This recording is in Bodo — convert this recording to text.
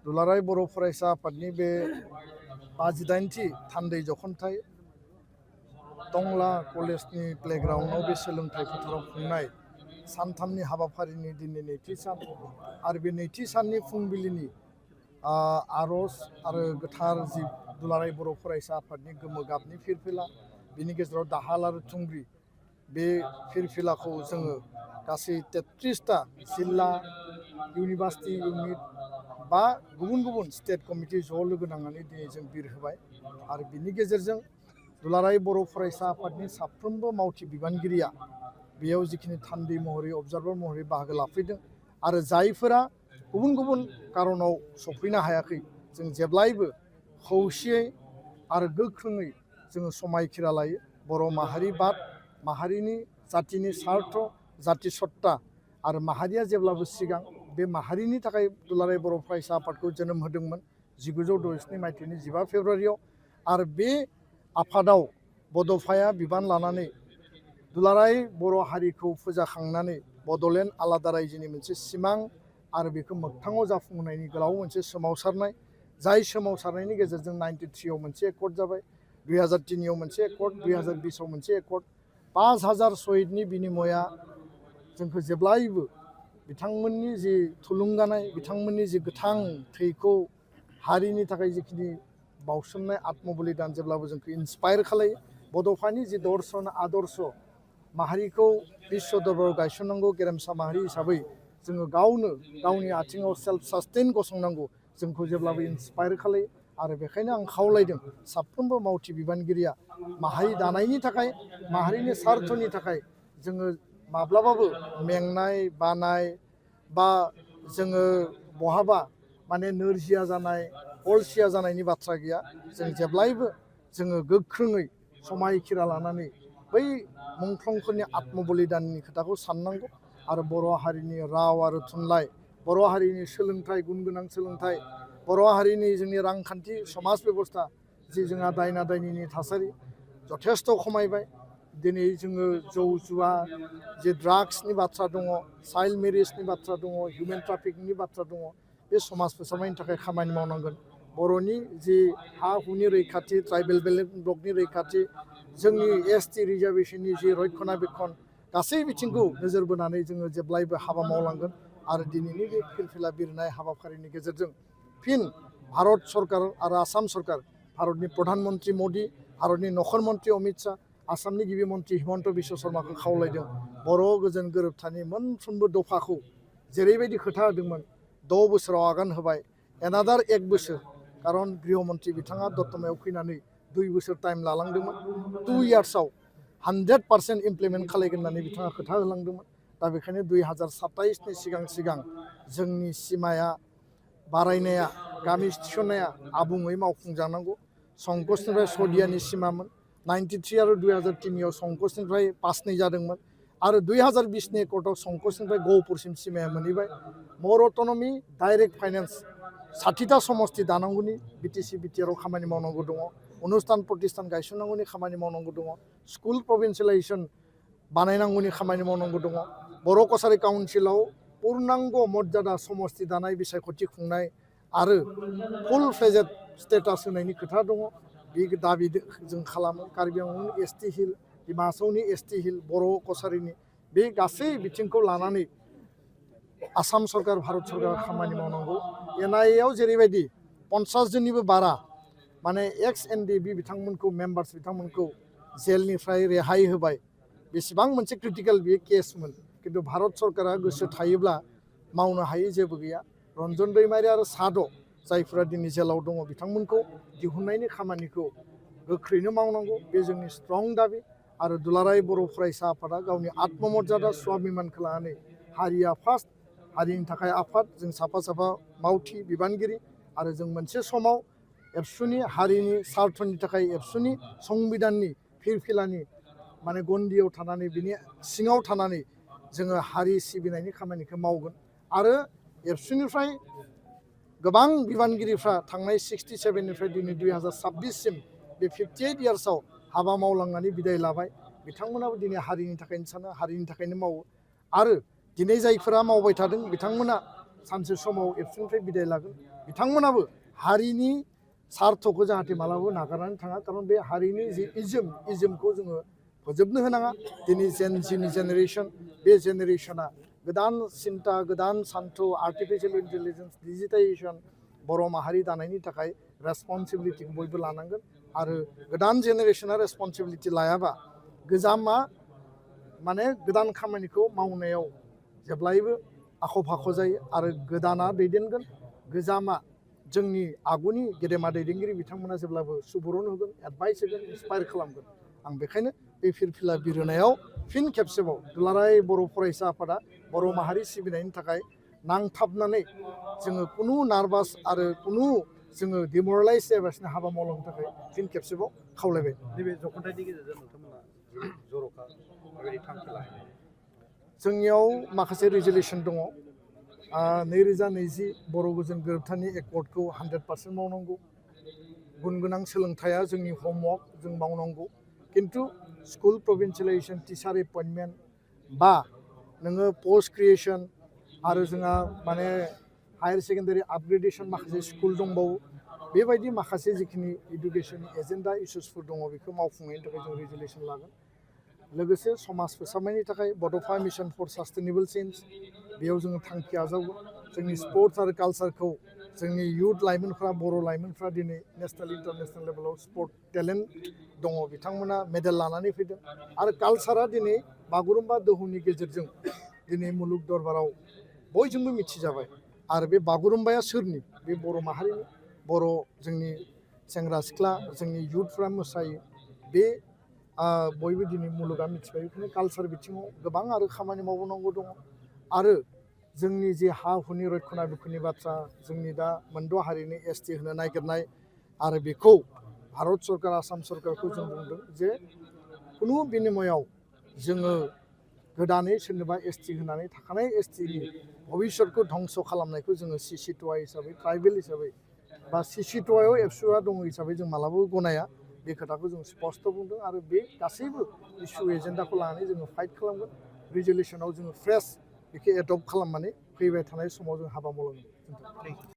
दुलाराय बर' फरायसा आफादनि बे 58थि थान्दै जखनथाइ टंला कलेजनि प्लेग्राउन्डआव बे सोलोंथाइ फोथाराव खुंनाय सानथामनि हाबाफारिनि दिनै नैथि सान आरो बे नैथि साननि फुंबिलिनि आर'ज आरो गोथार जि दुलाराय बर' फरायसा आफादनि गोमो गाबनि फिरफिला बिनि गेजेराव दाहाल आरो थुंग्रि बे फिरफिलाखौ जोङो गासै 33टा जिल्ला इउनिभार्सिटि इउनिट बा गुबुन गुबुन स्टेट कमिटि ज' लोगो नांनानै दिनै जों बिरहोबाय आरो बिनि गेजेरजों दुलाराय बर' फरायसा आफादनि साफ्रोमबो मावथि बिबानगिरिया बेयाव जिखिनि थान्दै महरै अबजार्भार महरै बाहागो लाफैदों आरो जायफोरा गुबुन गुबुन कारनाव सफैनो हायाखै जों जेब्लायबो खौसेयै आरो गोख्रोङै जोङो समायखिरा लायो बर' माहारि बाद माहारिनि जातिनि सार्थ जाति सत्ता आरो माहारिया जेब्लाबो सिगां बे माहारिनि थाखाय दुलाराय बर' फरायसा आफादखौ जोनोम होदोंमोन 1967 मायथाइनि 15 फेब्रुवारियाव आरो बे आफादाव बड'फाया बिबान लानानै दुलाराय बर' हारिखौ फोजाखांनानै बड'लेण्ड आलादा रायजोनि मोनसे सिमां आरो बेखौ मोगथाङाव जाफुंहोनायनि गोलाव मोनसे सोमावसारनाय जाय सोमावसारनायनि गेजेरजों 93आव मोनसे एकर्ड जाबाय 2003आव मोनसे एकर्ड 2020आव मोनसे एकर्ड 5000 शहीदनि बिनिमया जोंखौ जेब्लायबो बिथांमोननि जि थुलुंगानाय बिथांमोननि जि गोथां थैखौ हारिनि थाखाय जिखिनि बावसोमनाय आत्मबलिदान जेब्लाबो जोंखौ इन्सपायार खालायो बड'फानि जि दर्शन आदर्श माहारिखौ बिश्व दरबाराव गायसननांगौ गेरेमसा माहारि हिसाबै जोङो गावनो गावनि आथिङाव सेल्फ सास्टेन गसंनांगौ जोंखौ जेब्लाबो इन्सपायार खालायो आरो बेखायनो आं खावलायदों साफ्रोमबो मावथि बिबानगिरिया माहारि दानायनि थाखाय माहारिनि सार्थनि थाखाय जोङो माब्लाबाबो मेंनाय बानाय बा जोङो बहाबा माने नोरजिया जानाय अलसिया जानायनि बाथ्रा गैया जों जेब्लायबो जोङो गोख्रोङै समायखिरा लानानै बै मुंख्लंफोरनि आत्मबलिदाननि खोथाखौ साननांगौ आरो बर' हारिनि राव आरो थुनलाइ बर' हारिनि सोलोंथाइ गुन गोनां सोलोंथाइ बर' हारिनि जोंनि रांखान्थि समाज बेबस्था जि जोंहा दायना दायनिनि थासारि जथेस्थ' खमायबाय दिनै जोङो जौ जुवा जे ड्राग्सनि बाथ्रा दङ चाइल्ड मेरिजनि बाथ्रा दङ हिउमेन ट्राफिकिंनि बाथ्रा दङ बे समाज फोसाबनायनि थाखाय खामानि मावनांगोन बर'नि जि हा हुनि रैखाथि ट्राइबेल ब्लकनि रैखाथि जोंनि एसटि रिजार्भेशननि जि रैखनाबेखन गासै बिथिंखौ नोजोर बोनानै जोङो जेब्लायबो हाबा मावलांगोन आरो दिनैनि बे फिरफिला बिरनाय हाबाफारिनि गेजेरजों फिन भारत सरकार आरो आसाम सरकार भारतनि प्रधान मन्त्रि मदि भारतनि नखर मन्त्रि अमित शाह आसामनि गिबि मन्त्रि हिमन्त बिश्व शर्माखौ खावलायदों बर' गोजोन गोरोबथानि मोनफ्रोमबो दफाखौ जेरैबायदि खोथा होदोंमोन 6 बोसोराव आगान होबाय एनादार 1 बोसोर कारन गृह मन्त्रि बिथाङा दतमायाव फैनानै 2 बोसोर टाइम लालांदोंमोन 2 इयार्सआव 100% इमप्लिमेन्ट खालायगोन होननानै बिथाङा खोथा होलांदोंमोन दा बेखायनो 2027नि सिगां जोंनि सिमाया बारायनाया गामि थिसननाया आबुङै मावफुंजानांगौ संकसनिफ्राय सदियानि सिमामोन 93 आरो 2003आव संकसनिफ्राय 5 जादोंमोन आरो 2020नि एकर्डआव संकसनिफ्राय गहपुरसिम सिमाया मोनहैबाय मर अटनमि डाइरेक्ट फाइनेन्स 60टा समस्ति दानांगौनि बिटिसि बिटिआरआव खामानि मावनांगौ दङ अनुस्थान प्रतिष्ठान गायसननांगौनि खामानि मावनांगौ दङ स्कुल प्रभिन्सियेलाइजेसन बानायनांगौनि खामानि मावनांगौ दङ बर' कसारि काउन्सिलाव पूर्णांग मर्यादा समस्ति दानाय बिसायख'थि खुंनाय आरो फुल फ्लेजेड स्टेटास होनायनि खोथा दङ बे दाबि जों खालामो कार्बि आंलंनि एसटि हिल डिमा हासावनि एसटि हिल बर' कसारिनि बे गासै बिथिंखौ लानानै आसाम सरकार भारत सरकार खामानि मावनांगौ एनआइएआव जेरैबायदि 50 जननिबो बारा माने एक्स एनडिबि बिथांमोनखौ मेम्बार्स बिथांमोनखौ जेलनिफ्राय रेहाय होबाय बेसेबां मोनसे क्रिटिकेल बे केसमोन किन्तु भारत सरकारा गोसो थायोब्ला मावनो हायै जेबो गैया रन्जन दैमारि आरो साद' जायफोरा दिनै जेलाव दङ बिथांमोनखौ दिहुननायनि खामानिखौ गोख्रैनो मावनांगौ बे जोंनि स्ट्रं दाबि आरो दुलाराय बर' फरायसा आफादा गावनि आत्ममर्यादा स्वाभिमानखौ लानानै हारिया फार्स्ट हारिनि थाखाय आफाद जों साफा साफा मावथि बिबानगिरि आरो जों मोनसे समाव एबसुनि हारिनि सार्थनि थाखाय एबसुनि संबिधाननि फिरफिलानि माने गन्दियाव थानानै बिनि सिङाव थानानै जोङो हारि सिबिनायनि खामानिखौ मावगोन आरो एबसुनिफ्राय गोबां बिबानगिरिफ्रा थांनाय 67निफ्राय दिनै 2026सिम बे 58 इयार्सआव हाबा मावलांनानै बिदाय लाबाय बिथांमोनाबो दिनै हारिनि थाखायनो सानो हारिनि थाखायनो मावो आरो दिनै जायफोरा मावबाय थादों बिथांमोना सानसे समाव एबसुनिफ्राय बिदाय लागोन बिथांमोनाबो हारिनि सार्थखौ जाहाथे मालाबाबो नागारनानै थाङा खारन बे हारिनि जि इजमखौ जोङो फोजोबनो होनाङा दिनै जिनि जेनेरेसन बे जेनेरेसना गोदान सिन्ता गोदान सान्थौ आर्टिफिशियेल इन्टेलिजेन्स डिजिटाइजेसन बर' माहारि दानायनि थाखाय रेसपन्सिबिलिटिखौ बयबो लानांगोन आरो गोदान जेनेरेसना रेसपन्सिबिलिटि लायाबा गोजामा माने गोदान खामानिखौ मावनायाव जेब्लायबो आख' फाख' जायो आरो गोदाना दैदेनगोन गोजामा जोंनि आगुनि गेदेमा दैदेनगिरि बिथांमोना जेब्लाबो सुबुरुन होगोन एडभाइस होगोन इन्सपायार खालामगोन आं बेखायनो बे फिरफिला बिरहोनायाव फिन खेबसेबाव दुलाराय बर' फरायसा आफादा बर' माहारि सिबिनायनि थाखाय नांथाबनानै जोङो कुनु नार्भास आरो कुनु जोङो डिमरेलाइज जायालासिनो हाबा मावलांनो थाखाय फिन खेबसेबाव खावलायबाय नैबे जख'न्थायनि गेजेरजों नोंथांमोना जर'खा बेबायदि थांखि लायो जोंनियाव माखासे रिजुलेसन दङ 2020 बर' गोजोन गोरोबथानि एकर्डखौ 100% मावनांगौ गुन गोनां सोलोंथाइया जोंनि हमवर्क जों मावनांगौ किन्तु स्कुल प्रभिन्सियेलाइजेसन टिचार एपइन्टमेन्ट बा नोङो पस्ट क्रिएसन आरो जोंहा माने हायार सेकेन्डारि आपग्रेडेसन माखासे स्कुल दंबावो बेबायदि माखासे जिखिनि इडुकेसन एजेन्डा इस्युसफोर दङ बेखौ मावफुंनायनि थाखाय जों रिजुलेसन लागोन लोगोसे समाज फोसाबनायनि थाखाय बड'फा मिशन फर सास्टेनेबल चेन्ज बेयाव जोङो थांखि आजावगोन जोंनि स्पर्ट्स आरो कालचारखौ जोंनि इयुथ लाइमोनफ्रा बर' लाइमोनफ्रा दिनै नेसनेल इन्टारनेसनेल लेभेलाव स्पर्ट टेलेन्ट दङ बिथांमोना मेडेल लानानै फैदों आरो कालचारा दिनै बागुरुम्बा दोहौनि गेजेरजों दिनै मुलुग दरबाराव बयजोंबो मिथिजाबाय आरो बे बागुरुम्बाया सोरनि बे बर' माहारिनि बर' जोंनि सेंग्रा सिख्ला जोंनि इयुथफ्रा मोसायो बे बयबो दिनै मुलुगा मिथिबाय बेखायनो कालचार बिथिङाव गोबां आरो खामानि मावनांगौ दङ आरो जोंनि जे हा हुनि रैखना बेखौनि बाथ्रा जोंनि दा मोनद' हारिनि एसटि होनो नागिरनाय आरो बेखौ भारत सरकार आसाम सरकारखौ जों बुंदों जे कुनु बिनिमयाव जोङो गोदानै सोरनोबा एसटि होनानै थाखानाय एसटिनि भबिष्यतखौ धंस खालामनायखौ जोङो सिसिटुवा हिसाबै ट्राइबेल हिसाबै बा सिसिटुवायाव एबसुआ दङ हिसाबै जों मालाबाबो गनाया बे खोथाखौ जों स्पस्ट बुंदों आरो बे गासैबो इस्यु एजेन्डाखौ लानानै जोङो फाइट खालामगोन रिजुलेसनाव जोङो फ्रेश बेखौ एडप्ट खालामनानै फैबाय थानाय समाव जों हाबा मावलांगोन।